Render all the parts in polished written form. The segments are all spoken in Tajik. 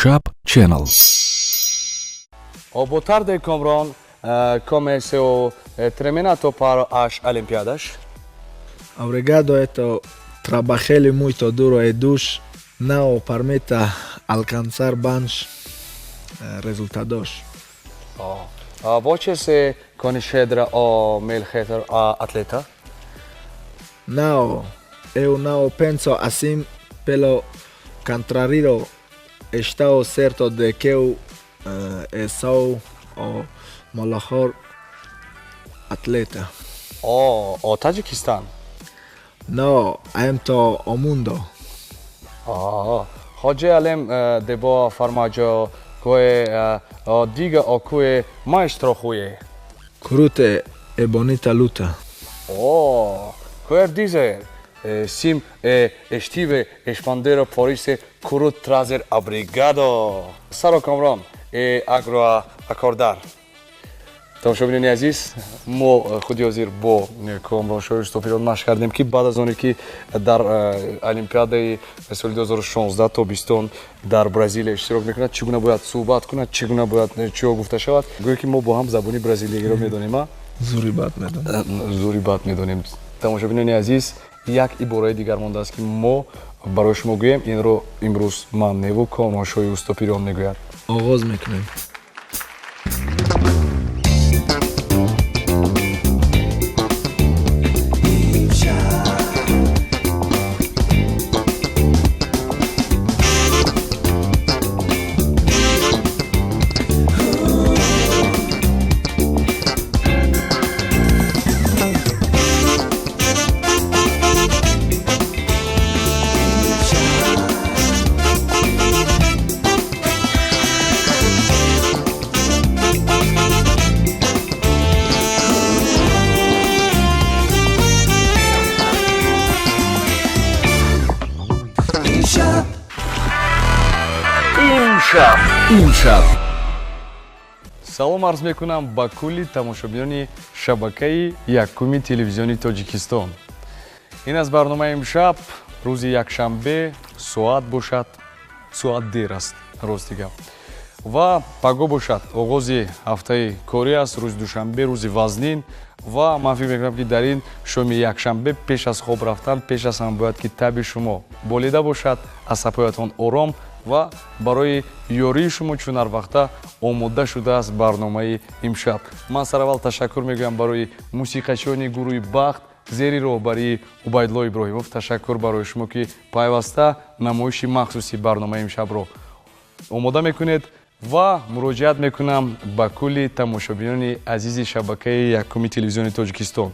Имшаб Channel. Oh, boa tarde, Comron. Come seu treinamento para as Olimpíadas? Obrigado, eto trabalhei muito duro e Deus não permita alcançar bons resultados. Oh. Você se considera o melhor atleta? Não, eu não penso assim, pelo contrário, estou certo de que eu sou o melhor atleta. Oh, o Tajiquistão? Não, em todo o mundo. Oh, Hoje além de boa farmajo que diga o que maestro huye. Curte e bonita luta. Oh, quer dizer, sim, estive expandindo por isso curut trazer obrigado. Saro Kamran, agro acordar. Тамошобинони азиз, мо худи ҳозир бо Комрон Шоҳ машқ кардем, ки баъд аз оне ки дар Олимпиадаи соли 2016 тобистон дар Бразилия иштирок мекунад, чӣ гуна бояд суҳбат кунад, чӣ гуна бояд чиҳо гуфта шавад. Гӯё ки мо бо ҳам забони бразилиягиро медонем, а? Зури бад медонем. Зури бад медонем. Тамошобинони азиз, як ибораи дигар мондааст, ки мо барои шумо гӯем. Инро имрӯз ман неву Комрон Шоҳи Устопирон мегӯяд. Оғоз мекунем. Имшаб. Салом арз мекунам ба кулли тамошобинони шабакаи якуми телевизиони Тоҷикистон. Ин аз барномаи Имшаб, рӯзи якшанбе, соат бошад, соат дер аст, рости гап. Ва паго бошад, оғози ҳафтаи корӣ аст, рӯзи душанбе, рӯзи вазнин. Ва ман фикр мекунам, ки дар ин шоми якшанбе пеш аз хоб рафтан, пеш аз ҳама бояд ки таби шумо болида бошад, асабҳоятон ором ва барои ёрии шумо чун ҳар вақта омода шудааст барномаи Имшаб. Ман сараввал ташаккур мегӯям барои мусиқачиёни гурӯҳи Бахт зери роҳбарии Убайдулло Иброҳимов. Ташаккур барои шумо, ки пайваста намоиши махсуси барномаи Имшабро омода мекунед. Ва муроҷиат мекунам ба кулли тамошобинони азизи шабакаи якуми телевизиони Тоҷикистон.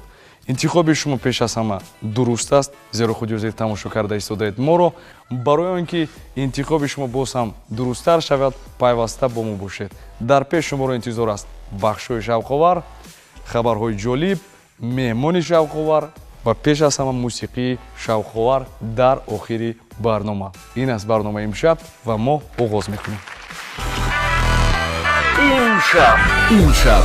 Интихоби шумо пеш аз ҳама дуруст аст, зеро худи ҳозир тамошо карда истодаед моро. Барои он ки интихоби шумо боз ҳам дурусттар шавад, пайваста бо мо бошед. Дар пеш шуморо интизор аст бахшҳои шавқовар, хабарҳои ҷолиб, меҳмони шавқовар ва пеш аз ҳама мусиқии шавқовар дар охири барнома. Ин аст барномаи Имшаб ва мо оғоз мекунем. Имшаб. Имшаб.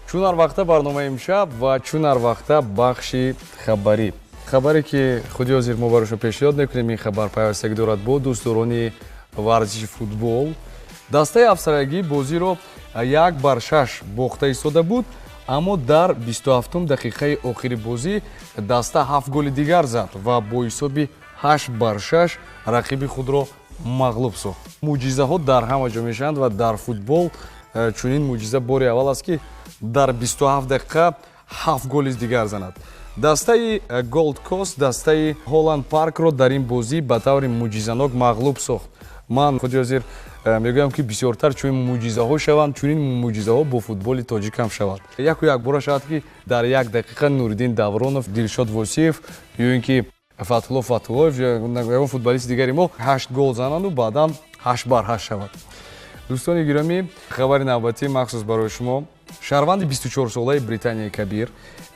Чун ҳар вақта барномаи Имшаб ва чун ҳар вақта бахши хабарӣ. Хабаре ки худи ҳозир мо барои шумо пешниҳод мекунем, ин хабар пайвастагӣ дорад бо дӯстдорони варзиши футбол. Дастаи афсарагӣ бозиро 1-6 бохта истода буд, аммо дар 27 дақиқаи охири бозӣ даста 7 голи дигар зад ва бо ҳисоби 8-6 рақиби худро мағлуб сохт. Мӯъҷизаҳо дар ҳама ҷо мешаванд ва дар футбол чунин мӯъҷиза бори аввал аст, ки дар 27 дақиқа 7 голи дигар занад. Дастаи Голд Кост дастаи Холланд Паркро дар ин бозӣ ба таври мӯъҷизанок мағлуб сохт. Ман худи ҳозир мегӯям, ки бисёртар чунин мӯъҷизаҳо шаванд, чунин мӯъҷизаҳо бо футболи тоҷик ҳам шавад. Яку якбора шавад, ки дар як дақиқа Нуриддин Давронов, Дилшод Восиев ё ин ки Фатҳулло Фатҳуллоев ягон футболисти дигари мо 8 гол зананду баъдан 8-8 шавад. Дӯстони гиромӣ, хабари навбатӣ махсус барои шумо. Шаҳрванди 24-солаи Британияи Кабир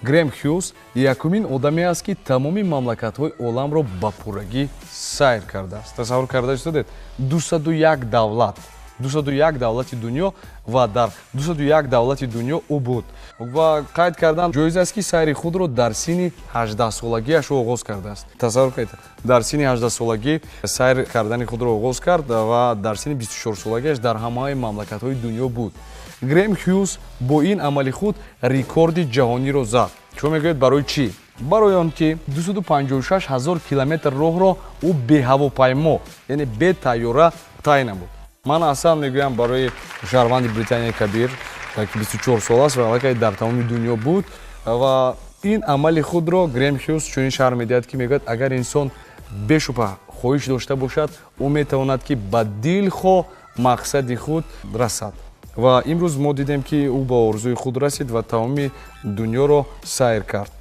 Грем Хюз якумин одаме аст, ки тамоми мамлакатҳои оламро ба пуррагӣ сайр кардааст. Тасаввур карда истодед, 201 давлат, 201 давлати дунё ва дар 201 давлати дунё ӯ буд. Ва қайд кардан ҷоиз аст, ки сайри худро дар синни 18-солагиаш оғоз кардааст. Тасаввур кунед, дар синни 18-солагӣ сайр кардани худро оғоз кард ва дар синни 24-солагиаш дар ҳамаи мамлакатҳои дунё буд. Грэм Хьюз бо ин амали худ рекорди ҷаҳониро зад. Шумо мегӯед, барои чӣ? Барои он ки 256 ҳазор километр роҳро ӯ беҳавопаймо, яъне бе тайёра тай намуд. Ман аслан мегӯям, барои шаҳрванди Британияи Кабир, ки 24 сол аст ва аллакай дар тамоми дунё буд, ва ин амали худро Грэм Хьюз чунин шарҳ медиҳад, ки мегӯяд, агар инсон бешубҳа хоҳиш дошта бошад, ӯ метавонад, ки ба дилхоҳ мақсади худ расад. Ва имрӯз мо дидем, ки ӯ ба орзуи худ расид ва тамоми дунёро сайр кард.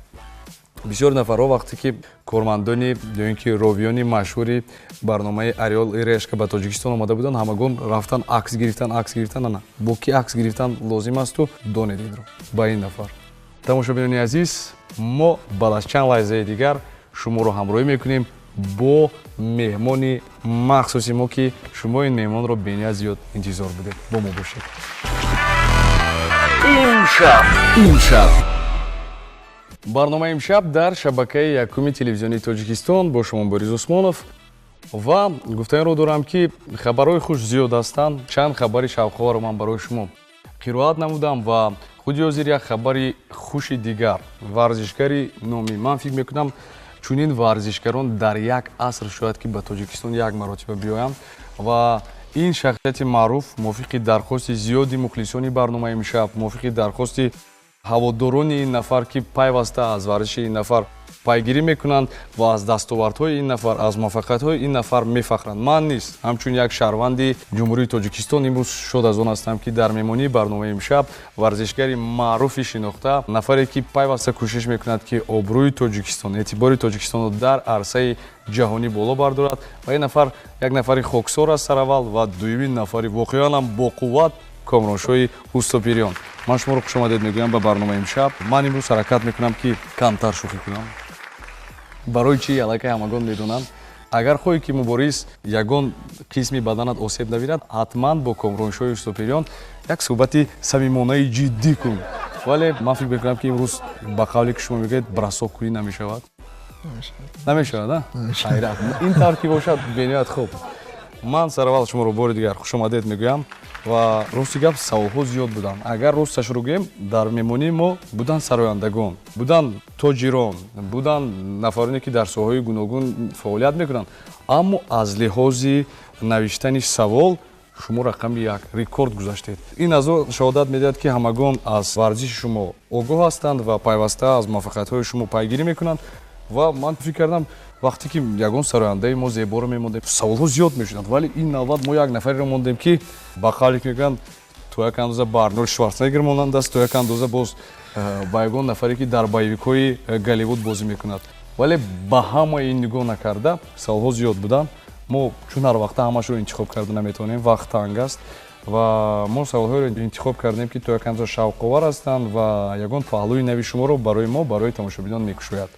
Бисёр нафарҳо, вақте ки кормандони ё ин ки ровиёни машҳури барномаи «Орёл и решка» ба Тоҷикистон омада буданд, ҳамагон рафтан акс гирифтан, акс гирифтан. Ана бо ки акс гирифтан лозим асту донед инро, ба ин нафар. Тамошобинони азиз, мо баъд аз чанд лаҳзаи дигар шуморо ҳамроҳӣ мекунем бо меҳмони махсуси мо, ки шумо ин меҳмонро бениҳоят зиёд интизор будед. Бо мо бошед. Имшаб, имшаб. Барномаи «Имшаб» дар шабакаи якуми телевизионии Тоҷикистон, бо шумо Борис Усмонов. Ва гуфтанро дорам, ки хабарҳои хуш зиёд ҳастанд. Чанд хабари шавқоварро ман барои шумо қироат намудам ва худи ҳозир як хабари хуши дигар. Варзишгари номӣ, ман фикр мекунам, чунин варзишгарон дар як аср шояд ки ба Тоҷикистон як маротиба биёянд. Ва ин шахсияти маъруф мувофиқи дархости зиёди мухлисони барномаи «Имшаб», мувофиқи дархости ҳаводорони ин нафар, ки пайваста аз варзиши ин нафар пайгирӣ мекунанд ва аз дастовардҳои ин нафар, аз муваффақиятҳои ин нафар мефахранд, ман низ ҳамчун як шаҳрванди Ҷумҳурии Тоҷикистон имрӯз шод аз он ҳастам, ки дар меҳмонии барномаи «Имшаб» варзишгари маъруфи шинохта, нафаре ки пайваста кӯшиш мекунад, ки обрӯи Тоҷикистон, эътибори Тоҷикистонро дар арсаи ҷаҳонӣ боло бардорад, ва ин нафар як нафари хоксор аст сараввал ва дуюмин нафари воқеан ҳам боқувват, Комроншоҳи Устопириён. Ман шуморо хушомадед мегӯям ба барномаи «Имшаб». Ман имрӯз ҳаракат мекунам, ки камтар шӯхӣ кунам. Барои чӣ? Аллакай ҳамагон медонанд, агар хоҳӣ, ки, Мубориз, ягон қисми баданат осеб набинад, ҳатман бо Комроншоҳи Устопириён як суҳбати самимонаи ҷиддӣ кун. Вале ман фикр мекунам, ки имрӯз, ба қавле ки шумо мегӯед, бросок кунӣ намешавад, намешавад. Хайрат, ин тавр ки бошад, бениҳоят хуб. Ман сараввал шуморо бори дигар хушомадед мегӯям. Ва рости гап, саволҳо зиёд буданд. Агар росташро гӯем, дар меҳмонии мо буданд сарояндагон, буданд тоҷирон, буданд нафароне, ки дар соҳаҳои гуногун фаъолият мекунанд, аммо аз лиҳози навиштани савол шумо рақами як, рекорд гузаштед. Ин аз он шаҳодат медиҳад, ки ҳамагон аз варзиши шумо огоҳ ҳастанд ва пайваста аз муваффақиятҳои шумо пайгирӣ мекунанд. Ва ман фикр кардам, вақте ки ягон сарояндаи мо зеборо мемондем, саволҳо зиёд мешуданд, вале ин навбат мо як нафареро мондем, ки ба қавле ки мегӯянд, то як андоза ба Арнолд Шварценеггер монанд аст, то як андоза боз ба ягон нафаре, ки дар боевикҳои Голливуд бозӣ мекунад. Вале ба ҳамаи ин нигоҳ накарда, саволҳо зиёд буданд. Мо чун ҳар вақта ҳамашро интихоб карда наметавонем, вақт танг аст, ва мо саволҳоеро интихоб кардем, ки то як андоза шавқовар ҳастанд ва ягон паҳлӯи нави шуморо барои мо, барои тамошобинон мекушояд.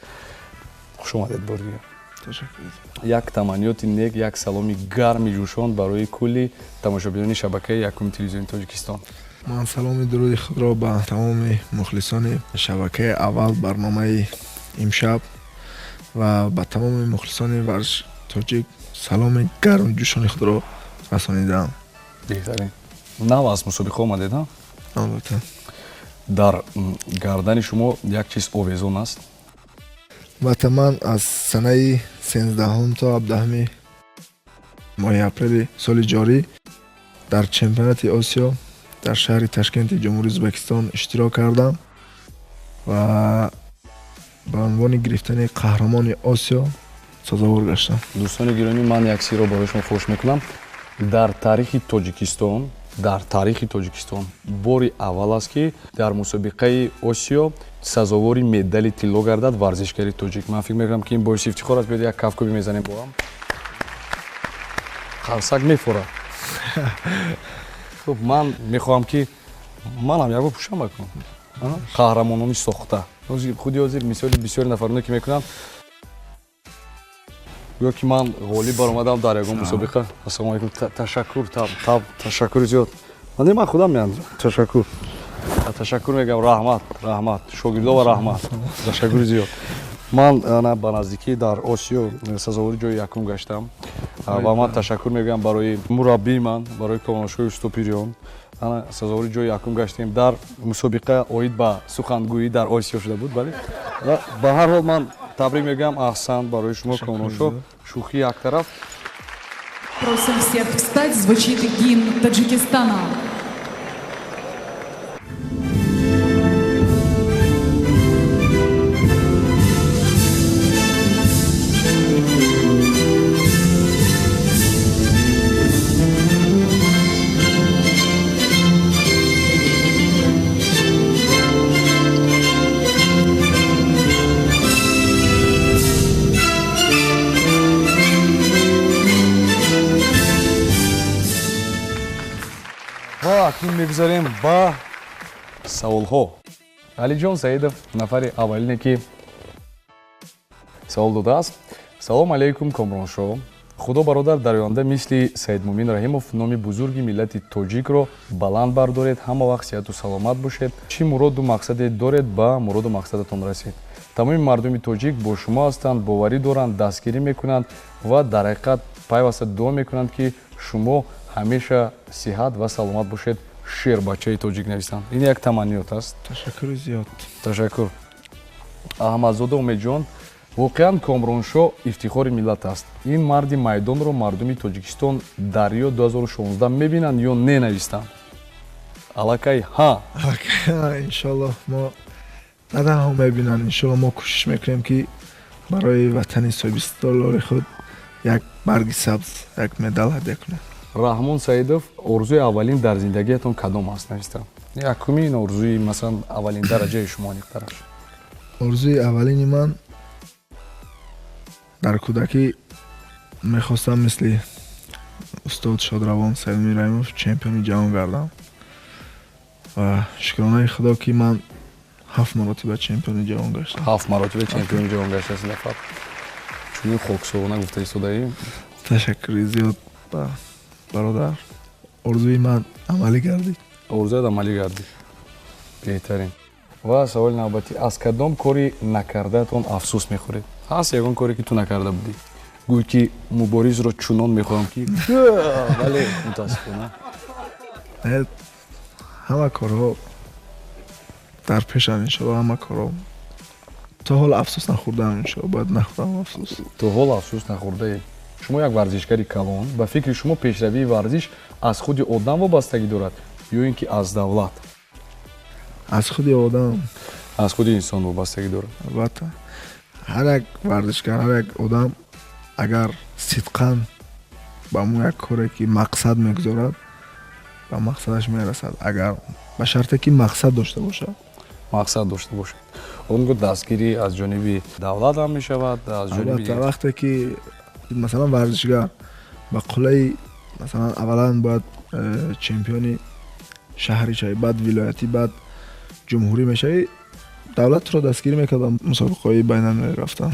Хуш омадед бори дигар. Як таманниёти нек, як саломи гарми ҷӯшон барои кулли тамошобинони шабакаи якуми телевизиони Тоҷикистон. Ман саломи дуруди худро ба тамоми мухлисони шабакаи аввал, барномаи «Имшаб» ва ба тамоми мухлисони варзиш тоҷик саломи гарму ҷӯшони худро расонидаам. Беҳтарин. Нав аз мусобиқа омадед, а? Албатта. Дар гардани шумо як чиз овезон аст. Албатта, ман аз санаи 13-ҳум то 17-ҳуми моҳи апрели соли ҷорӣ дар чемпионати Осиё дар шаҳри Ташкенти Ҷумҳурии Ӯзбекистон иштирок кардам ва ба унвони гирифтани қаҳрамони Осиё сазовор гаштам. Дӯстони гиромӣ, ман як сирро барои шумо фош мекунам. Дар таърихи Тоҷикистон бори аввал аст, ки дар мусобиқаи Осиё сазовори медали тилло гардад варзишгари тоҷик. Ман фикр мекунам, ки ин боиси ифтихор аст. Биёед, як кафкӯбӣ мезанем бо ҳам. Қарсак мефорад. Хуб, ман мехоҳам, ки манам як бор пӯшам акун. Қаҳрамонони сохта, худи ҳозир мисоли бисёри нафароне, ки мекунанд. Гӯё ки ман ғолиб баромадам дар ягон мусобиқа. Ассалому алайкум. Ташаккур, ташаккури зиёд. Ман худам меандозам. Ташаккур. Ташаккур мегӯям, раҳмат, раҳмат. Шогирдо ва раҳмат. Ташаккури зиёд. Ман ана ба наздикӣ дар Осиё сазовори ҷои якум гаштам ва ман ташаккур мегӯям барои мураббии ман, барои Комроншоҳи Устопириён. Ана сазовори ҷои якум гаштем дар мусобиқа оид ба сухангӯӣ дар Осиё шуда буд, бале. Ба ҳар ҳол ман табрик мегӯям, аҳсан барои шумо, Комроншоҳ. Шӯхӣ як тараф. Просим всех встать, звучит гимн Таджикистана. Ва акнун мегузарем ба саволҳо. Алиҷон Саидов нафари аввалине, ки савол додааст. Салом алейкум, Комроншоҳ. Худо, бародар, дар оянда мисли Саидмумин Раҳимов номи бузурги миллати тоҷикро баланд бардоред. Ҳама вақт сиҳату саломат бошед. Чӣ муроду мақсаде доред, ба муроду мақсадатон расед. Тамоми мардуми тоҷик бо шумо ҳастанд, боварӣ доранд, дастгирӣ мекунанд ва дар ҳақиқат пайваста дуо мекунанд, ки шумо ҳамеша сиҳат ва саломат бошед. Шербачаи тоҷик, нависанд. Ин як таманниёт аст. Ташаккури зиёд. Ташаккур. Аҳмадзода Умедҷон: воқеан, Комроншоҳ ифтихори миллат аст. Ин марди майдонро мардуми Тоҷикистон дар Рио 2016 мебинанд ё не, навистанд. Аллакай ҳа. Иншоаллоҳ, мо на танҳо мебинанд, иншоаллоҳ мо кӯшиш мекунем, ки барои ватани соҳибистиқлоли худ як барги сабз, як медал ҳадя кунем. Раҳмон Саидов: орзуи аввалин дар зиндагиятон кадом аст, навистам. Якумин орзуи, масалан, аввалин дараҷаи шумо, аниқтараш. Орзуи аввалини ман дар кӯдакӣ мехостам мисли устод шодравон Саидмумин Раҳимов чемпиони ҷаҳон гардам ва шукронаи Худо, ки ман ҳафт маротиба чемпиони ҷаҳон гаштам. Ҳафт маротиба чемпиони ҷаҳон гаштааст нафар. Чунин хоксорона гуфта истодаӣ. Ташаккури зиёд, бародар, орзуи ман амалӣ гардид. Орзуят амалӣ гардид, беҳтарин. Ва саволи навбатӣ: аз кадом кори накардаатон афсӯс мехӯред? Ҳаст ягон коре, ки ту накарда будӣ, гӯй ки Муборизро чунон мехоҳам, ки вале мутаассифона? Ҳама корҳо дар пешам, иншоалло, ҳама корҳо. То ҳол афсӯс нахӯрдаам, иншоалло, бояд нахӯрам афсӯс. То ҳол афсӯс нахӯрдаед. Шумо як варзишгари калон. Ба фикри шумо, пешравии варзиш аз худи одам вобастагӣ дорад ё ин ки аз давлат? Аз худи одам. Аз худи инсон вобастагӣ дорад. Албатта, ҳар як варзишгар, ҳар як одам агар сидқан ба мо як коре ки мақсад мегузорад, ба мақсадаш мерасад, агар ба шарте ки мақсад дошта бошад. Мақсад дошта бошад. Он го дастгирӣ аз ҷониби давлат ҳам мешавад, аз ҷониби Албатта, вақте ки масалан варзишгар ба қуллаи, масалан, аввалан бояд чемпиони шаҳрӣ шавӣ, баъд вилоятӣ, баъд ҷумҳурӣ мешавӣ, давлат туро дастгирӣ мекард ба мусобиқаҳои байналмилалӣ рафтан.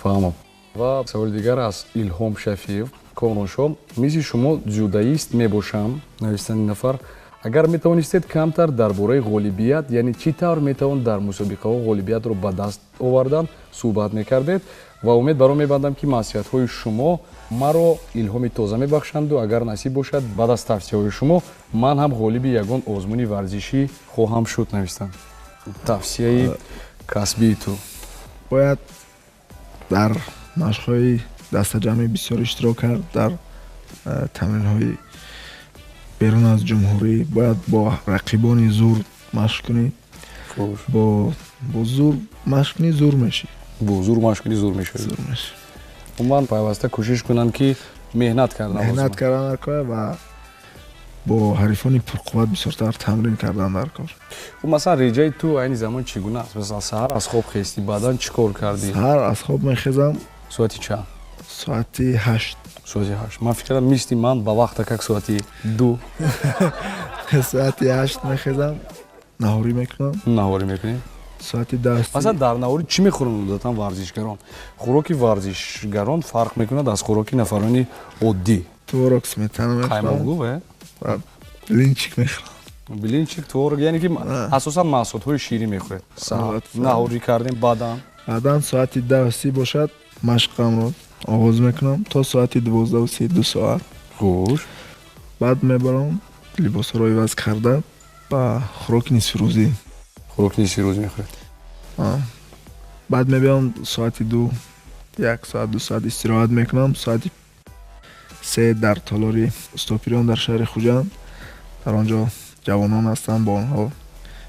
Фаҳмам. Ва саволи дигар аз Илҳом Шафиев: Комроншоҳ, мисли шумо дзюдоист мебошам, навистани нафар. Агар метавонистед, камтар дар бораи ғолибият, яъне чӣ тавр метавон дар мусобиқаҳо ғолибиятро ба даст овардан, суҳбат мекардед. Ва умед баро мебандам, ки маслиҳатҳои шумо маро илҳоми тоза мебахшанду агар насиб бошад, баъд аз тавсияҳои шумо ман ҳам ғолиби ягон озмуни варзишӣ хоҳам шуд, навистам. Тавсияи касбии ту. Бояд дар машқҳои дастаҷамъӣ бисёр иштирок кард, дар тамринҳои берун аз ҷумҳурӣ бояд бо рақибони зур машқ кунӣ. Бо зур машқ кунӣ, зур мешӣ. Бо зур машқ кунӣ, зур мешавӣ. Зур мешӣ. Умуман, пайваста кӯшиш кунанд, ки меҳнат кардан. Меҳнат кардан дар кор ва бо ҳарифони пурқувват бисёртар тамрин кардан дар кор. Масалан, реҷаи ту айни замон чӣ гуна аст? Масалан, саҳар аз хоб хестӣ, баъдан чӣ кор кардӣ? Саҳар аз хоб мехезам. Соати чанд? Соати 8. Соати 8. Ман фикр кардам, мисли ман ба вақта как соати 2. Соати 8 мехезам, наҳорӣ мекунам. Наҳорӣ мекунӣ. Соати 10. Масалан, дар наҳорӣ чӣ мехӯранд одатан варзишгарон? Хӯроки варзишгарон фарқ мекунад аз хӯроки нафарони оддӣ. Творог, сметана мехӯрам. Қаймоқгӯ ва ва блинчик мехӯрам. Блинчик, творог, яъне ки асосан маҳсулотҳои ширӣ мехӯред. Наҳорӣ кардем, баъдан? Баъдан соати 10:30 бошад, машқамро оғоз мекунам то соати 12:30, 2 соат. Хуш. Баъд мебарам, либосҳоро иваз карда, ба хӯроки нисфирӯзӣ. Хӯроки нисфирӯзӣ мехӯред. Баъд мебиём соати 2, 1 соат, 2 соат истироҳат мекунам. Соати 3 дар толори Устопириён дар шаҳри Хуҷанд, дар он ҷо ҷавонон ҳастанд, бо онҳо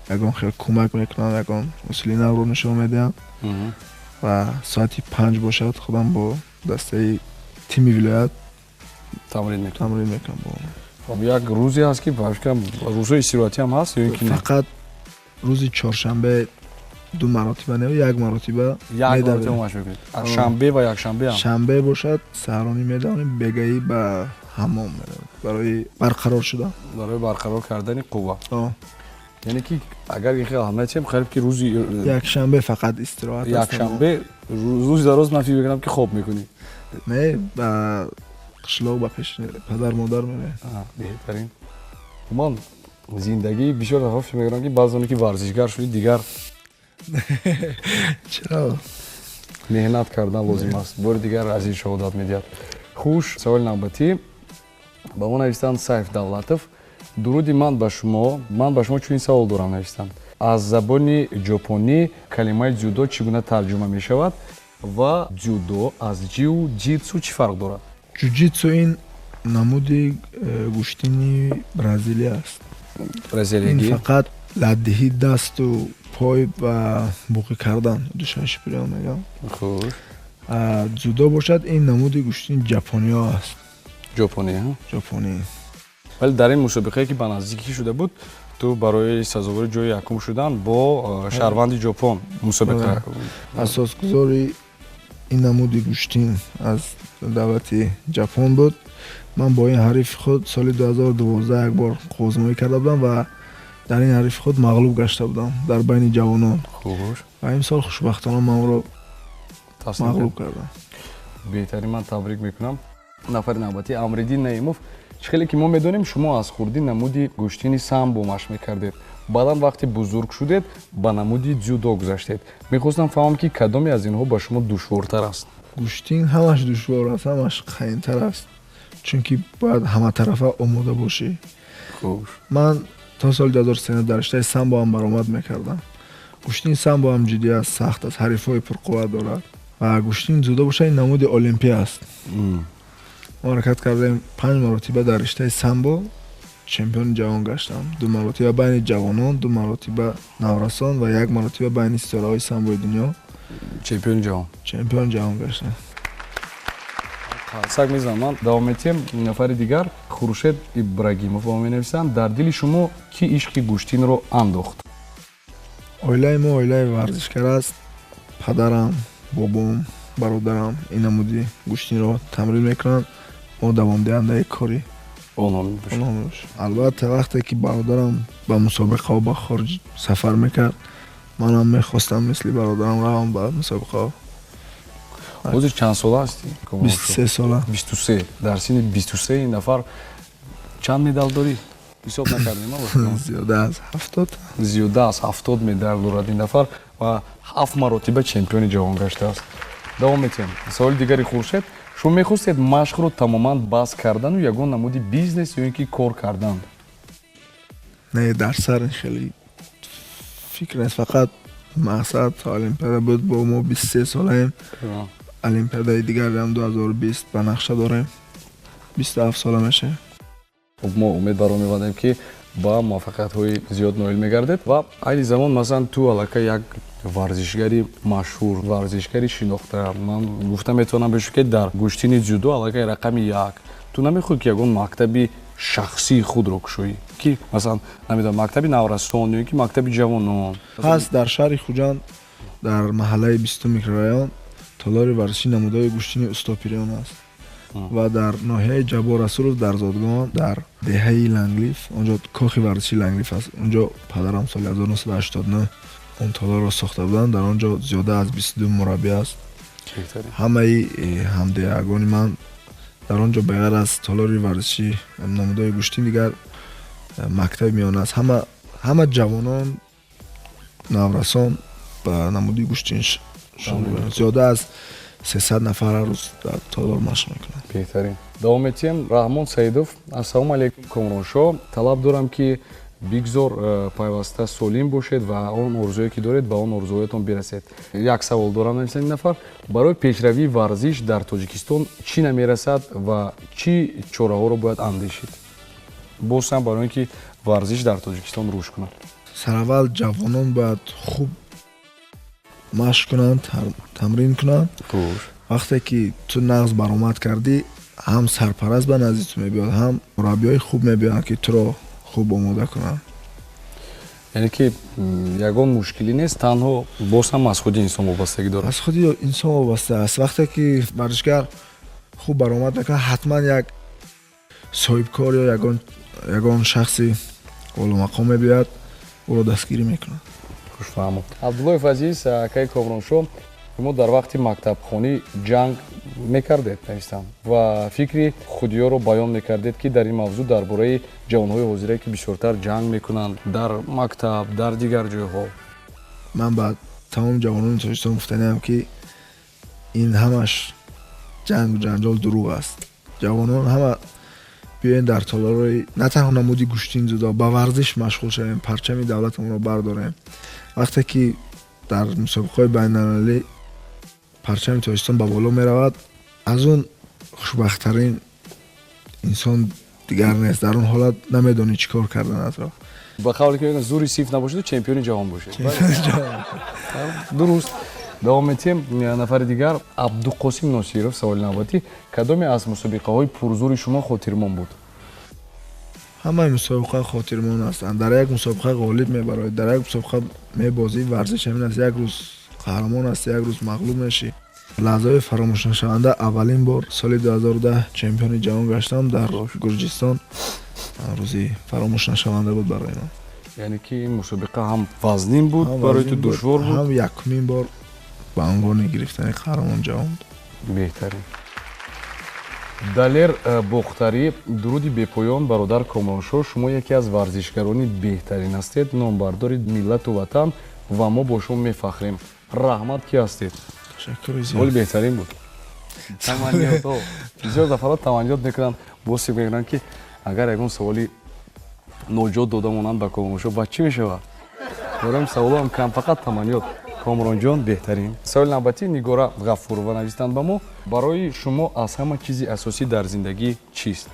ягон хел кӯмак мекунам, ягон усули навро нишон медиҳам. Ва соати 5 бошад, худам бо дастаи тими вилоят тамрин мекунам. Тамрин мекунам бо онҳо. Хоб, як рӯзе ҳаст, ки ба фикрам, рӯзҳои истироҳатӣ ҳам ҳаст ё ин ки не? Фақат рӯзи чоршанбе ду маротиба не, як маротиба як медавем. маротиба машқ мекунед, шанбе ва якшанбе ҳам? Шанбе бошад, саҳаронӣ медавем, бегаӣ ба ҳаммом меравем барои барқарор шудан. Барои барқарор кардани қувва. О. Яъне ки агар ин хел аҳамият диҳем, қариб ки рӯзи якшанбе фақат истироҳат аст. Якшанбе рӯзи дароз ман фикр мекунам, ки хоб мекунӣ. Не, ба қишлоқ, ба пеши падар модар меравем. Беҳтарин. Умуман, зиндагӣ, бисёр дафъа фикр мекунам, ки баъзе оне ки варзишгар шудӣ, дигар Чаро? Меҳнат кардан лозим аст. Бори дигар аз ин шаҳодат медиҳад. Хуш, саволи навбатӣ ба мо навистанд Сайф Давлатов: «Дуруди ман ба шумо. Ман ба шумо чунин савол дорам», навистанд: «Аз забони ҷопонӣ калимаи дзюдо чӣ гуна тарҷума мешавад ва дзюдо аз ҷиу ҷитсу чӣ фарқ дорад?» Ҷуҷитсу ин намуди гӯштини Бразилия аст. Ин Бразилиягӣ. фақат латдиҳӣ, дасту пой ва буқӣ кардан, душаншипириён мегам. Хуш. Дзюдо бошад, ин намуди гӯштини ҷапониҳо аст. Ҷопонӣ, ҳа? Ҷопонӣ. Вале дар ин мусобиқае, ки ба наздикӣ шуда буд, ту барои сазовори ҷои якум шудан бо шаҳрванди Ҷопон мусобиқа. Асосгузори ин намуди гӯштин аз давлати Ҷапон буд. Ман бо ин ҳарифи худ соли 2012 як бор қувваозмоӣ карда будам ва дар ин ҳарифи худ мағлуб гашта будам дар байни ҷавонон. Ва имсол хушбахтона ман ӯро таслим мағлуб кардам. Беҳтарин, ман табрик мекунам. Нафари навбатӣ Амриддин Наимов: «Чӣ хеле ки мо медонем, шумо аз хурдӣ намуди гӯштини самбо машқ мекардед, баъдан вақте бузург шудед, ба намуди дзюдо гузаштед. Мехостам фаҳмам, ки кадоме аз инҳо ба шумо душвортар аст?» Гӯштин ҳамаш душвор аст, ҳамаш қаинтар аст, чунки бояд ҳаматарафа омода бошӣ. Ман то соли 2013 дар риштаи самбо ҳам баромад мекардам. Гӯштини самбо ҳам ҷиддӣ аст, сахт аст, ҳарифҳои пурқувват дорад. Ва гӯштини дзюдо бошад, ин намуди олимпия аст. Мо ҳаракат кардем, панҷ маротиба дар риштаи самбо чемпиони ҷаҳон гаштам: ду маротиба байни ҷавонон, ду маротиба наврасон ва як маротиба байни ситораҳои самбои дунё. Чемпиони ҷаҳон. Чемпиони ҷаҳон гаштам. Саг мезанам ман. Давом метиҳем. Нафари дигар Хуршед Ибрагимов ба мо менависанд: «Дар дили шумо кӣ ишқи гӯштинро андохт?» Оилаи мо оилаи варзишгар аст. Падарам, бобом, бародарам ин намуди гӯштинро тамрин мекунанд. Мо давомдиҳандаи кори онҳо мебошад. Онҳо мебошем. Албатта, вақте ки бародарам ба мусобиқаҳо ба хориҷ сафар мекард, манам мехостам мисли бародарам равам ба мусобиқаҳо. Ҳозир чанд сола ҳастӣ? 23 сола. 23. Дар синни 23 ин нафар чанд медал дорӣ? Ҳисоб накардем. Зиёда аз 70. Зиёда аз 70 медал дорад ин нафар ва ҳафт маротиба чемпиони ҷаҳон гаштааст. Давом метиҳем. Саволи дигари Хуршед: «Шумо мехостед машқро тамоман бас кардану ягон намуди бизнес ё ин ки кор кардан?» Не, дар сар ин хеле фикр нест. Фақат мақсад то олимпиада буд. Бо мо 23 солаем, олимпиадаи дигарам 2020 ба нақша дорем, 27 сола мешавем. Хуб, мо умед баро мебандем, ки ба муваффақиятҳои зиёд ноил мегардед. Ва айни замон, масалан, ту аллакай як варзишгари машҳур, варзишгари шинохта, ман гуфта метавонам бешу, ки дар гӯштини дзюдо аллакай рақами як. Ту намехоҳӣ, ки ягон мактаби шахсии худро кушоӣ, ки масалан, намедонам, мактаби наврасон ё ки мактаби ҷавонон? Ҳаст, дар шаҳри Хуҷанд, дар маҳаллаи 20-у микрорайон толори варзиши намудҳои гӯштини Устопириён аст. Ва дар ноҳияи Ҷаббор Расулов, дар зодгоҳам, дар деҳаи Ланглиф, онҷо кохи варзиши Ланглиф аст. Онҷо падарам соли 1989 Он толорро сохта буданд, дар он ҷо зиёда аз 22 мураббӣ аст. Ҳамаи ҳамдеҳагони ман дар он ҷо, ба ғайр аз толори варзишӣ, намудҳои гӯштин, дигар мактаби миёна аст. Ҳама ҷавонон, наврасон ба намуди гӯштин зиёда аз 300 нафар ҳар рӯз дар толор машқ мекунанд. Беҳтарин. Давом метиҳем. Раҳмон Саидов: ассалому алайкум, Комроншоҳ, талаб дорам, ки бигзор пайваста солим бошед ва он орзуе ки доред, ба он орзуҳоятон бирасед. Як савол дорам, нависанд ин нафар: барои пешравии варзиш дар Тоҷикистон чӣ намерасад ва чӣ чораҳоро бояд андешид боз ҳам барои ин ки варзиш дар Тоҷикистон рушд кунад? Сараввал ҷавонон бояд хуб машқ кунанд, тамрин кунанд. Вақте ки ту нағз баромад кардӣ, ҳам сарпараст ба назди ту мебиёд, ҳам мураббиҳои хуб мебиёянд, ки туро хуб омода кунанд. Яъне ки ягон мушкилӣ нест, танҳо боз ҳам аз худи инсон вобастагӣ дорад. Аз худи инсон вобаста аст. Вақте ки варзишгар хуб баромад мекунад, ҳатман як соҳибкор ё ягон шахси олумақом мебиёяд, ӯро дастгирӣ мекунад. Хушфаҳмо. Абдуллоев Азиз: акаи Комроншоҳ, шумо дар вақти мактабхонӣ ҷанг мекардед, навистам, ва фикри худиёро баён мекардед, ки дар ин мавзӯъ, дар бораи ҷавонҳои ҳозира, ки бисёртар ҷанг мекунанд дар мактаб, дар дигар ҷойҳо. Ман ба тамоми ҷавонони Тоҷикистон гуфтаниам, ки ин ҳамаш ҷангу ҷанҷол дурӯғ аст. Ҷавонон ҳама биёен дар толорҳои на танҳо намуди гӯштин ҷудо, ба варзиш машғул шавем, парчами давлатамонро бардорем. Вақте ки дар мусобиқаҳои байналмилалӣ парчами Тоҷикистон ба боло меравад, аз он хушбахттарин инсон дигар нест. Дар он ҳолат намедонӣ чӣ кор карданатро. Ба қавле ки зури сиф набошеду чемпиони ҷаҳон бошед. Дуруст. Давом метиҳем. Нафари дигар, Абдуқосим Носиров, саволи навбатӣ: кадоме аз мусобиқаҳои пурзури шумо хотирмон буд? Ҳамаи мусобиқа хотирмон ҳастанд. Дар як мусобиқа ғолиб мебароед, дар як мусобиқа мебозӣ. Варзиш ҳамин аст: як рӯз қаҳрамон ҳастӣ, як рӯз мағлуб мешӣ. Лаҳзаҳои фаромӯшнашаванда: аввалин бор соли 2010 чемпиони ҷаҳон гаштам дар Гурҷистон. Рӯзи фаромӯшнашаванда буд барои ман. Яъне ки ин мусобиқа ҳам вазнин буд барои ту, душвор буд. Ҳам якумин бор ба унвони гирифтани қаҳрамон ҷаҳон буд. Беҳтарин. Далер Бохтарӣ: дуруди бепоён, бародар Комроншоҳ, шумо яке аз варзишгарони беҳтарин ҳастед, номбардори миллату ватан, ва мо бо шумо мефахрем. Раҳмат, ки ҳастед. Саволи беҳтарин буд. Таманниётҳо: бисёр нафарот таманниёт мекунанд, боз фикр мекунанд, ки агар ягон саволи ноҷот дода монанд ба Комроншоҳ, баъд чӣ мешавад? Дорем, саволоам кам, фақат таманниёт. Комронҷон, беҳтарин. Саволи навбатӣ, Нигора Ғафурова навистанд ба мо: барои шумо аз ҳама чизи асосӣ дар зиндагӣ чист?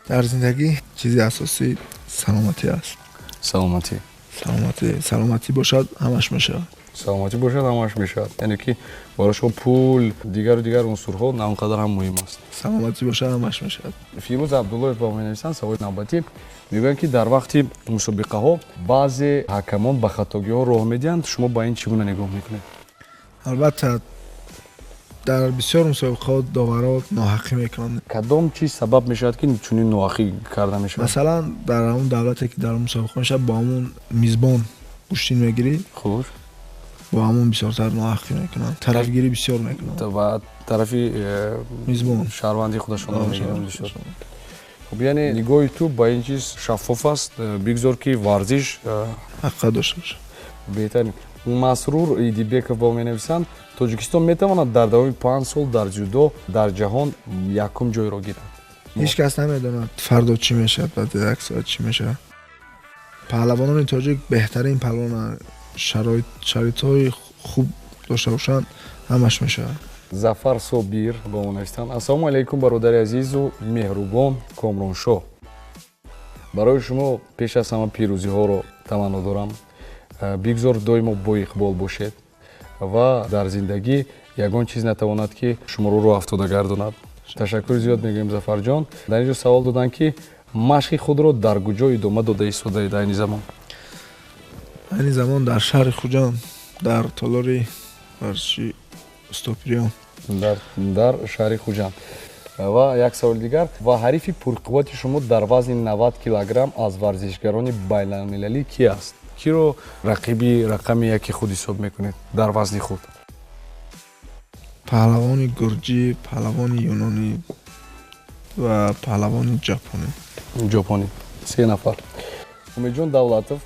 Дар зиндагӣ чизи асосӣ саломатӣ аст. Саломатӣ. Саломатӣ. Саломатӣ бошад, ҳамаш мешавад. Саломатӣ бошад, ҳамаш мешавад. Яъне ки барои шумо пул, дигару дигар унсурҳо на он қадар ҳам муҳим аст. Саломатӣ бошад, ҳамаш мешавад. Фирӯз Абдуллоев ба мо менависанд саволи навбатӣ. Мегӯянд, ки дар вақти мусобиқаҳо баъзе ҳакамон ба хатогиҳо роҳ медиҳанд. Шумо ба ин чӣ гуна нигоҳ мекунед? Албатта, дар бисёр мусобиқаҳо доварҳо ноҳақӣ мекунанд. Кадом чиз сабаб мешавад, ки чунин ноҳақӣ карда мешавад? Масалан, дар ҳамон давлате, ки дар мусобиқа мешавад, бо ҳамон мизбон гӯштин мегирӣ. Бо ҳамон бисёртар ноҳақӣ мекунанд, тарафгирӣ бисёр мекунанд. Ва тарафи мизбон. Шаҳрванди худашонро мегиранд бисёр. Хуб, яъне нигоҳи ту ба ин чиз шаффоф аст, бигзор ки варзиш ҳақиқат дошта бошад. Беҳтарин. Масрур Идибеков ба менависанд: Тоҷикистон метавонад дар давоми 5 сол дар ҷудо дар ҷаҳон якум ҷойро гирад? Ҳеҷ кас намедонад, фардо чӣ мешавад, баъди як соат чӣ мешавад. Паҳлавонони тоҷик беҳтарин паҳлавонанд. Шароитҳои хуб дошта бошанд, ҳамаш мешавад. Зафар Собир ба мо навистанд: ассалому алайкум, бародари азизу меҳрубон Комроншоҳ, барои шумо пеш аз ҳама пирӯзиҳоро таманно дорам. Бигзор доимо боиқбол бошед ва дар зиндагӣ ягон чиз натавонад, ки шуморо роҳ афтода гардонад. Ташаккури зиёд мегӯем, Зафарҷон. Дар ин ҷо савол доданд, ки машқи худро дар куҷо идома дода истодаед айни замон? Айни замон дар шаҳри Хуҷанд, дар толори варзиши Устопириён. Дар шаҳри Хуҷанд. Ва як саволи дигар: ва ҳарифи пурқуввати шумо дар вазни 90 килограмм аз варзишгарони байналмилалӣ ки аст? Киро рақиби рақами яки худ ҳисоб мекунед дар вазни худ? Паҳлавони гурҷӣ, паҳлавони юнонӣ ва паҳлавони ҷапонӣ. Ҷопонӣ, се нафар. Умедҷон Давлатов,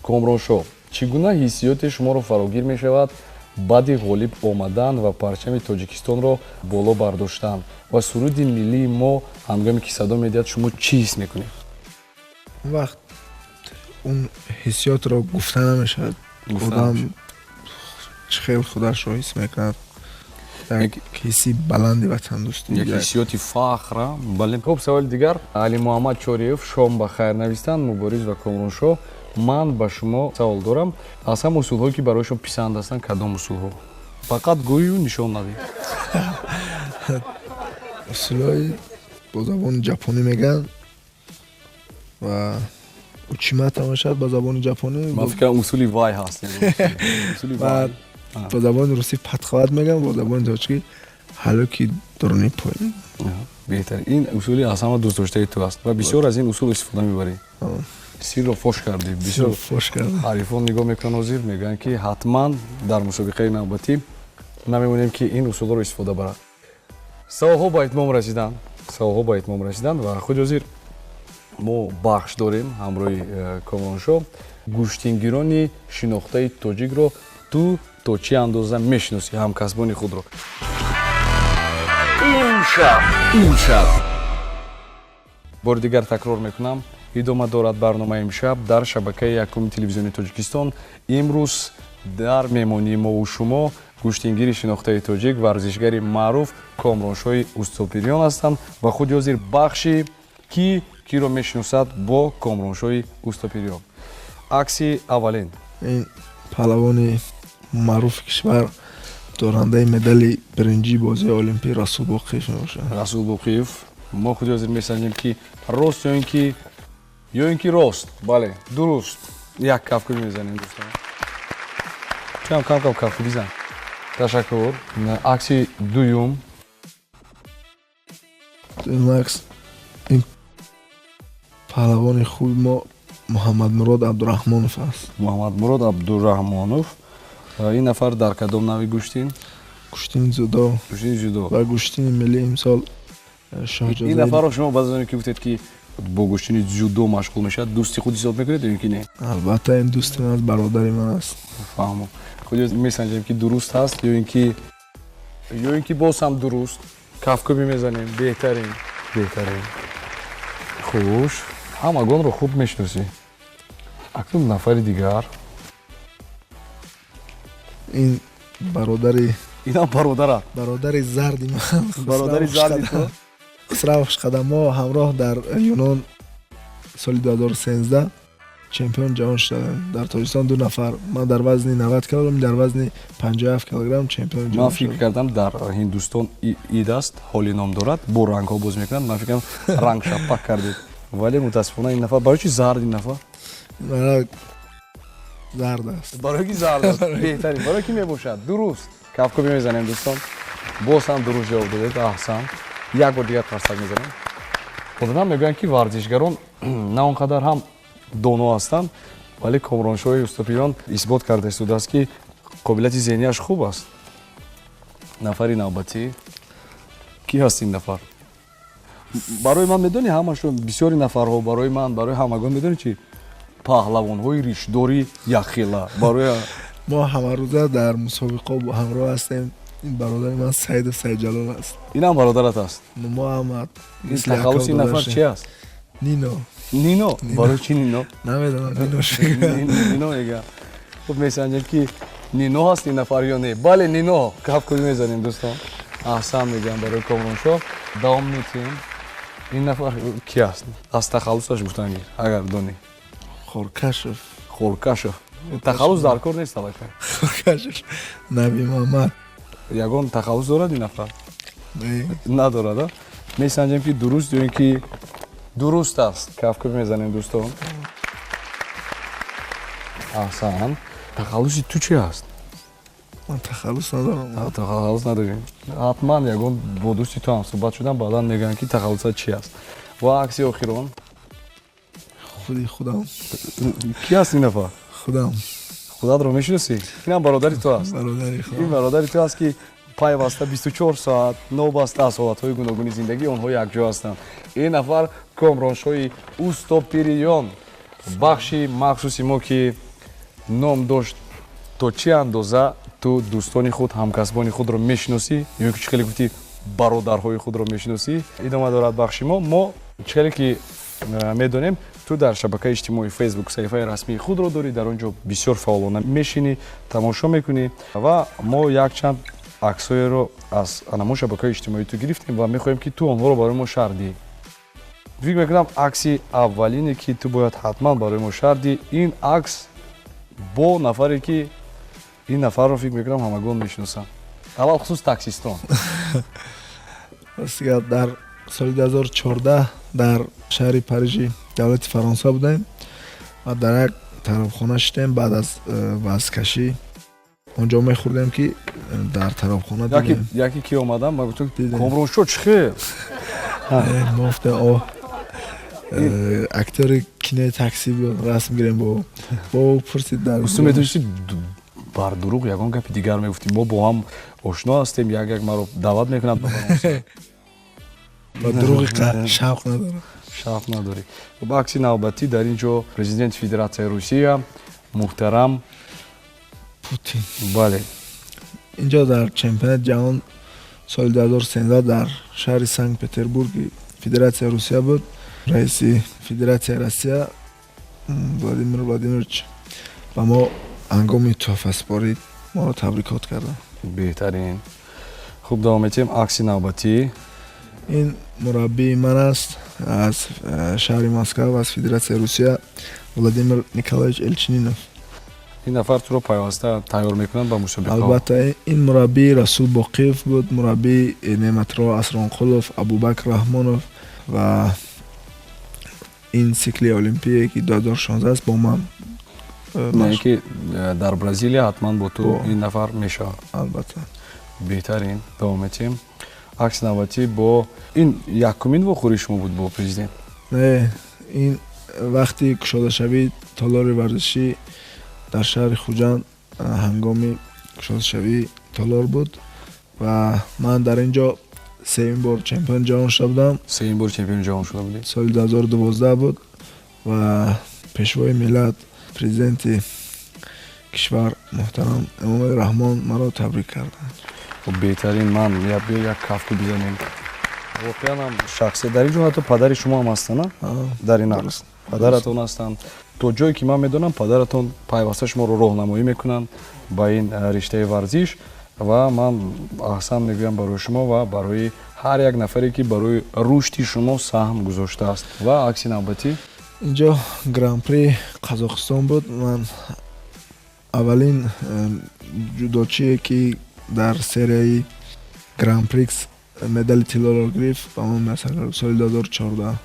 Комроншоҳ, чӣ гуна ҳиссиёте шуморо фарогир мешавад баъди ғолиб омадан ва парчами Тоҷикистонро боло бардоштан ва суруди миллии мо ҳангоме ки садо медиҳад, шумо чӣ ҳис мекунед? Он вақт он ҳиссиётро гуфта намешавад. Одам чӣ хел худашро ҳис мекунад, як ҳисси баланди ватандӯстӣ. Як ҳиссиёти фахр, бале. Хуб, саволи дигар. Алимуҳаммад Чориев, шом ба хайр навистанд. Мубориз ва Комроншоҳ, ман ба шумо савол дорам: аз ҳама усулҳое, ки барои шумо писанд ҳастанд, кадом усулҳо? Фақат гӯю нишон надиҳ. Усулҳои бо забони ҷапонӣ мегӯянд ва учимата мешавад ба забони ҷапонӣ. Ман фикрам, усули вай ҳаст. Ва ба забони русӣ подхват мегӯям, бо забони тоҷикӣ ҳалуки дуруни пой. Беҳтар, ин усули аз ҳама дӯстдоштаи ту аст ва бисёр аз ин усул истифода мебарӣ. Сирро фош кардӣ. Бисёр фош кардам. Ҳарифон нигоҳ мекунанд, ҳозир мегӯянд, ки ҳатман дар мусобиқаи навбатӣ намемонем, ки ин усулҳоро истифода барад. Саволҳо ба итмом расиданд, саволҳо ба итмом расиданд ва худи ҳозир мо бахш дорем ҳамроҳи Комроншоҳ. Гӯштингирони шинохтаи тоҷикро ту то чӣ андоза мешиносӣ, ҳамкасбони худро? Имшаб, имшаб. Бори дигар такрор мекунам, идома дорад барномаи «Имшаб» дар шабакаи якуми телевизиони Тоҷикистон. Имрӯз дар меҳмонии мову шумо гӯштингири шинохтаи тоҷик, варзишгари маъруф Комроншоҳи Устопириён ҳастанд ва худи ҳозир бахши «Ки киро мешиносад» бо Комроншоҳи Устопириён. Акси аввалин. Ин паҳлавони маъруфи кишвар, дорандаи медали биринҷии бозии олимпӣ Расул Боқиев мебошад. Расул Боқиев. Мо худи ҳозир месанҷем, ки рост ё ин ки рост. Бале, дуруст. Як кафкӯбӣ мезанем, дӯстон. Чам кам кам кафкӯбӣ бизан. Ташаккур. Акси дуюм. Дуюм акс, ин паҳлавони хуби мо Муҳаммадмурод Абдураҳмонов аст. Муҳаммадмурод Абдураҳмонов. Ин нафар дар кадом нави гӯштин? Гӯштини дзюдо. Гӯштини дзюдо. Ва гӯштини миллӣ имсол Ин нафарро шумо баъд аз оне ки гуфтед, ки бо гӯштини дзюдо машғул мешавад, дӯсти худ ҳисоб мекунед ё ин ки не? Албатта, ин дӯсти ман аст, бародари ман аст. Фаҳмо. Худи месанҷем, ки дуруст ҳаст ё ин ки боз ҳам дуруст. Кафкӯбӣ мезанем. Беҳтарин, беҳтарин. Хуш, ҳамагонро хуб мешиносӣ. Акнун нафари дигар. Ин бародари Инам бародарат? Бародари зарди ман. Бародари зарди ту. Хусрав Хушқадам. Мо ҳамроҳ дар Юнон соли 2013 чемпион ҷаҳон шудем. Дар Тоҷикистон ду нафар, ман дар вазни 90 килограмм, дар вазни 57 килограмм чемпиони Ман ҷаҳон фикр шудем. кардам, дар Ҳиндустон ид аст, ҳоли ном дорад, бо рангҳо боз мекунанд. Ман фикр кардам, ранг шаппак кардед, вале мутаассифона ин нафар барои чи зард, ин нафар? Мана, зард аст. Барои ки зард аст. Беҳтарин. Барои ки мебошад? Дуруст. Кафкӯбӣ мезанем, дӯстон. Боз ҳам дуруст ҷавоб додед, аҳсан. Як бор дигар қарсак мезанем. Одатан мегӯянд, ки варзишгарон на он қадар ҳам доно ҳастанд, вале Комроншоҳи Устопиён исбот карда истодааст, ки қобилияти зеҳнияш хуб аст. Нафари навбатӣ ки ҳаст ин нафар? Барои ман, медонӣ, ҳамашон, бисёри нафарҳо, барои ман, барои ҳамагон, медонӣ чи, паҳлавонҳои ришдори яхела барои Мо ҳамарӯза дар мусобиқо бо ҳамроҳ ҳастем. Ин бародари ман Саидов Саидҷалол аст. Инам бародарат аст? Мо ҳама Ин тахаллуси ин нафар чи аст? Нино. Нино. Барои чи Нино? Намедонам, Нино. Нино мега. Хуб, месанҷем, ки Нино ҳаст ин нафар ё не. Бале, Нино. Кафкӯбӣ мезанем, дӯстон. Аҳсан мегӯям барои Комроншоҳ. Давом метиҳем. Ин нафар ки аст? Аз тахаллусаш гуфтан гир, агар донӣ. Хоркашев. Хоркашев. Тахаллус дар кор нест аллакай. Хоркашев Наби Муҳаммад. Ягон тахаллус дорад ин нафар? Не. Надорад, а? Месанҷем, ки дуруст ё ин ки дуруст аст. Кафкӯбӣ мезанем, дӯстон. Аҳсан. Тахаллуси ту чи аст? Ман тахаллус надорам. Тахаллус надорем. Ҳатман ягон бо дӯсти ту ҳам суҳбат шудам, баъдан мегӯянд, ки тахаллусат чи аст. Ва акси охирон. Худи худам. Ки аст ин нафар? Худам. Худатро мешиносӣ? Инам бародари ту аст. Бародари худам. Ин бародари ту аст, ки пайваста 24 соат новобаста аз ҳолатҳои гуногуни зиндагӣ онҳо якҷо ҳастанд. Ин нафар Комроншоҳи Устопириён. Бахши махсуси мо, ки ном дошт «То чӣ андоза ту дӯстони худ, ҳамкасбони худро мешиносӣ» ё ки чӣ хеле гуфтӣ, бародарҳои худро мешиносӣ, идома дорад бахши мо. Мо чӣ хеле ки медонем, ту дар шабакаи иҷтимоии Фейсбук саҳифаи расмии худро дорӣ, дар он ҷо бисёр фаъолона мешинӣ, тамошо мекунӣ ва мо якчанд аксҳоеро аз анамон шабакаи иҷтимоии ту гирифтем ва мехоҳем, ки ту онҳоро барои мо шарҳ диҳӣ. Фикр мекунам, акси аввалине, ки ту бояд ҳатман барои мо шарҳ диҳӣ, ин акс бо нафаре, ки ин нафарро, фикр мекунам, ҳамагон мешиносанд, алалхусус таксистон. Рости гап, дар соли 2014 дар шаҳри Парижи давлати Фаронса будем ва дар як тарабхона шидем. Баъд аз вазкашӣ онҷо мехӯрдем, ки дар тарабхона дидем. Яке ки омадам, ма гуфтам: Дидем. «Комроншо, чӣ хел?» Мо гуфтем: «О, актёри кинои Такси, биё расм гирем бо ӯ». Пурсид дар Усту метавонисти бар дурӯғ ягон гапи дигар мегуфтӣ: «Мо бо ҳам ошно ҳастем, як як маро даъват мекунад ба Фаронса». Ба дурӯғи шавқ надорам. Шавқ надорӣ. Хуб, акси навбатӣ дар ин ҷо президенти Федератсияи Русия муҳтарам Путин. Бале. Инҷо дар чемпионати ҷаҳон соли 2013 дар шаҳри Санкт Петербурги Федератсияи Русия буд. Раиси Федератсияи Россия Владимир Владимирович ба мо ҳангоми тӯҳфаспорӣ моро табрикот карданд. Беҳтарин. Хуб, давом метиҳем, акси навбатӣ. Ин мураббии ман аст аз шаҳри Москва, аз Федератсияи Русия, Владимир Николаевич Эльчининов. Ин нафар туро пайваста тайёр мекунад ба мусобиқаҳо. Албатта, ин мураббии Расул Боқиев буд, мураббии Неъматулло Асронқулов, Абубакр Раҳмонов ва ин сикли олимпие, ки 2016 аст, бо ман Не ки дар Бразилия ҳатман бо ту ин нафар мешавад. Албатта. Беҳтарин. Давом метиҳем, акси навбатӣ бо ин якумин вохӯрии шумо буд бо президент? Не, ин вақти кушодашавии толори варзишӣ дар шаҳри Хуҷанд, ҳангоми кушодашавии толор буд ва ман дар ин ҷо сеюм бор чемпиони ҷаҳон шуда будам. Сеюм бор чемпиони ҷаҳон шуда будӣ. Соли 2012 буд ва пешвои миллат, президенти кишвар муҳтарам Эмомалӣ Раҳмон маро табрик карданд. Хуб, беҳтарин. Ман биё як кафку бизанем. Воқеан ҳам шахсият. Дар ин ҷо ҳатто падари шумо ҳам ҳастанд, дар ин акс падаратон ҳастанд. То ҷое ки ман медонам, падаратон пайваста шуморо роҳнамоӣ мекунанд ба ин риштаи варзиш ва ман аҳсан мегӯям барои шумо ва барои ҳар як нафаре, ки барои рушди шумо саҳм гузоштааст. Ва акси навбатӣ. Инҷо Гран-при Қазоқистон буд. Ман аввалин ҷудочие, ки дар серияи Гран-прикс медали тиллоро гирифт, ба ман муяссар гардид соли 2014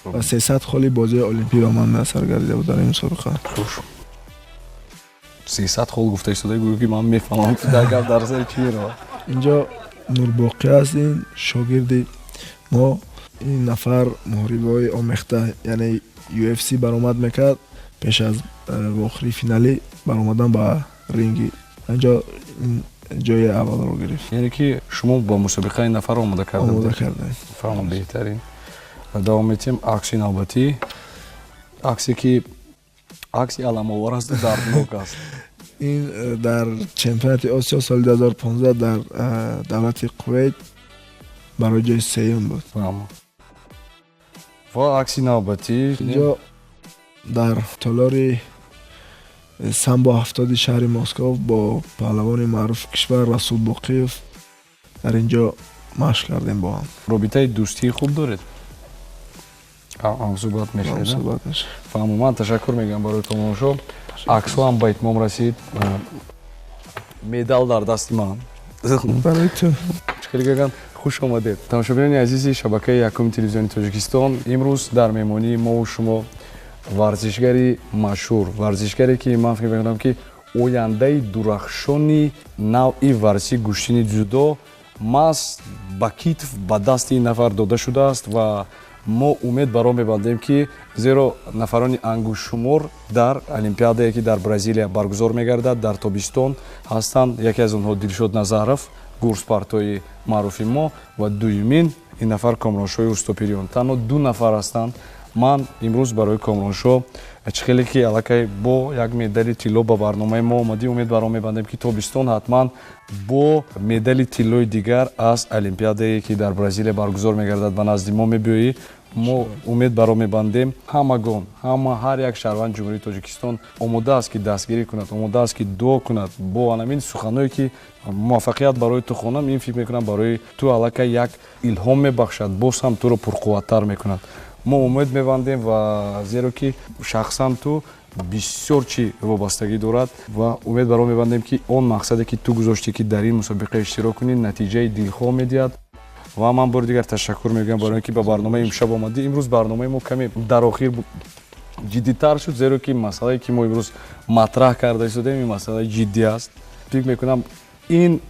ва 300 холи бозии олимпӣ ба ман муяссар гардида буд дар ин мусобиқа. 300 хол гуфта истода, гӯё ки ман мефаҳмам, ки дар гап дар сари чӣ меравад. Инҷо Нурбоқӣ аст, ин шогирди мо. Ин нафар муҳорибаҳои омехта, яъне UFC баромад мекард. Пеш аз вохӯрии финалӣ баромадан ба ринги инҷо ҷои аввалро гирифт. Яъне ки шумо ба мусобиқа ин нафарро омода карда? Омода кардаем. Фаҳмам, беҳтарин. Давом метиҳем, акси навбатӣ, аксе ки акси аламовар асту дарднок аст. Ин дар чемпионати Осиё соли 2015 дар давлати Кувейт барои ҷои сеюм буд. Ва акси навбатӣ. Инҷо дар толори самбо 70-и шаҳри Москов бо паҳлавони маъруфи кишвар Расул Боқиев дар ин ҷо машқ кардем бо ҳам. Робитаи дӯстии хуб доред, ҳамсӯҳбат мешавед? Фаҳму. Ман ташаккур мегӯям барои тамошо. Аксҳо ҳам ба итмом расид. Медал дар дасти ман. Барои ту. Хеле гаган хуш омадед, тамошобинони азизи шабакаи якуми телевизиони Тоҷикистон. Имрӯз дар меҳмонии мову шумо варзишгари машҳур, варзишгаре, ки ман фикр мекунам, ки ояндаи дурахшони навъи варзиши гӯштини дзюдо маҳз ба китф, ба дасти ин нафар дода шудааст ва Мо умед бар он мебандем, ки зеро нафарони ангуштшумор дар олимпиадае, ки дар Бразилия баргузор мегардад дар тобистон, ҳастанд. Яке аз онҳо Дилшод Назаров, гурзпартои маъруфи мо, ва дуюмин ин нафар Комроншоҳи Устопириён. Танҳо ду нафар ҳастанд. Ман имрӯз барои Комроншоҳ, чӣ хеле ки аллакай бо як медали тилло ба барномаи мо омадӣ, умед бар он мебандем, ки тобистон ҳатман бо медали тиллои дигар аз олимпиадае, ки дар Бразилия баргузор мегардад, ба назди мо мебиёӣ. Мо умед бар он мебандем, ҳамагон, ҳама, ҳар як шаҳрванди Ҷумҳурии Тоҷикистон омода аст, ки дастгирӣ кунад, омода аст, ки дуо кунад. Бо анамин суханое, ки муваффақият барои ту хонам, ин, фикр мекунам, барои ту аллакай як илҳом мебахшад, боз ҳам туро пурқувваттар мекунад. Мо умед мебандем, ва зеро ки шахсан ту бисёр чӣ вобастагӣ дорад, ва умед бар он мебандем, ки он мақсаде, ки ту гузоштӣ, ки дар ин мусобиқа иштирок кунӣ, натиҷаи дилхоҳ медиҳад. Ва ман бори дигар ташаккур мегӯям барои он ки ба барномаи имшаб омадӣ. Имрӯз барномаи мо каме дар охир ҷиддитар шуд, зеро ки масъалае, ки мо имрӯз матраҳ карда истодаем, ин масъалаи ҷиддӣ аст. Фикр мекунам, ин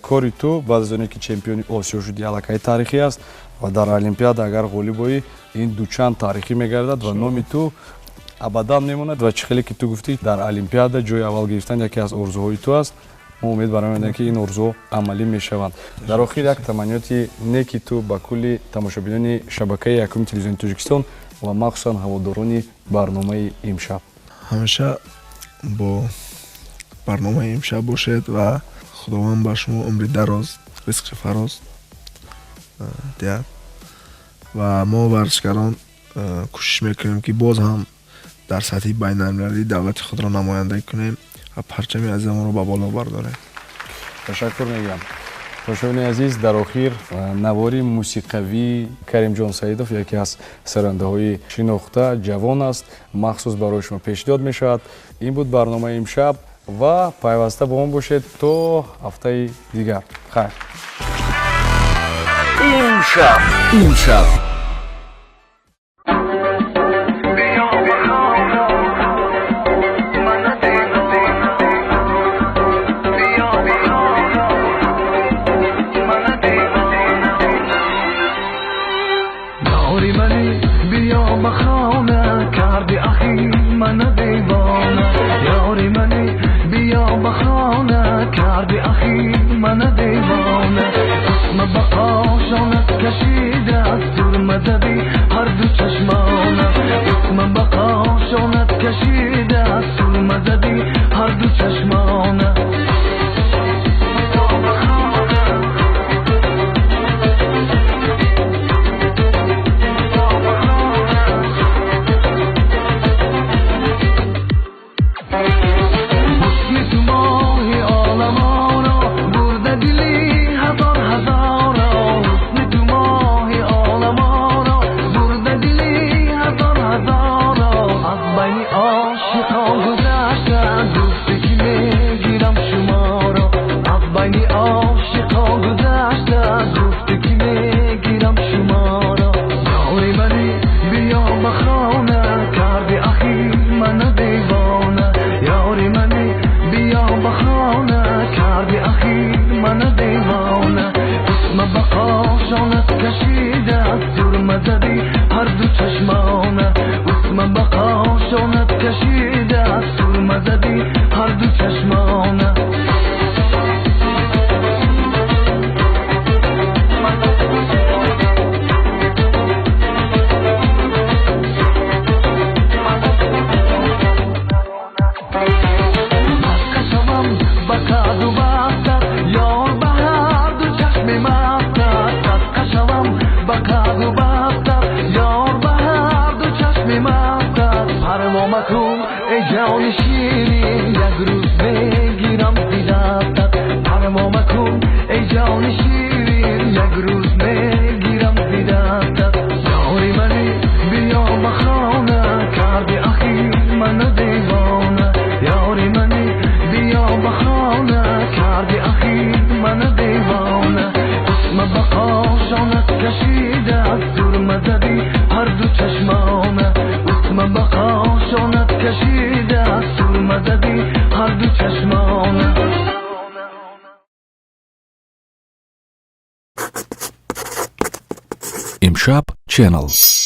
кори ту, баъд аз оне ки чемпиони Осиё шуди, аллакай таърихӣ аст, ва дар олимпиада агар ғолиб оӣ, ин дучанд таърихӣ мегардад ва номи ту абадан мемонад. Ва чӣ хеле ки ту гуфтӣ, дар олимпиада ҷои аввал гирифтан яке аз орзуҳои ту аст. Мо умед бармеоем, ки ин орзуҳо амалӣ мешаванд. Дар охир як таманниёти неки ту ба кулли тамошобинони шабакаи якуми телевизиони Тоҷикистон ва махсусан ҳаводорони барномаи имшаб. Ҳамеша бо барномаи имшаб бошед ва Худованд ба шумо умри дароз, ризқи фароз диҳад. Ва мо, варзишгарон, кӯшиш мекунем, ки боз ҳам дар сатҳи байналмилалӣ давлати худро намояндагӣ кунем ва парчами азизамонро ба боло бардорем. Ташаккур мегӯям. Тамошобинони азиз, дар охир навори мусиқавии Каримҷон Саидов, яке аз сарандаҳои шинохта, ҷавон аст, махсус барои шумо пешниҳод мешавад. Ин буд барномаи имшаб ва пайваста бо мо бошед то ҳафтаи дигар. Хайр. Имшаб, имшаб. Имшаб Channel.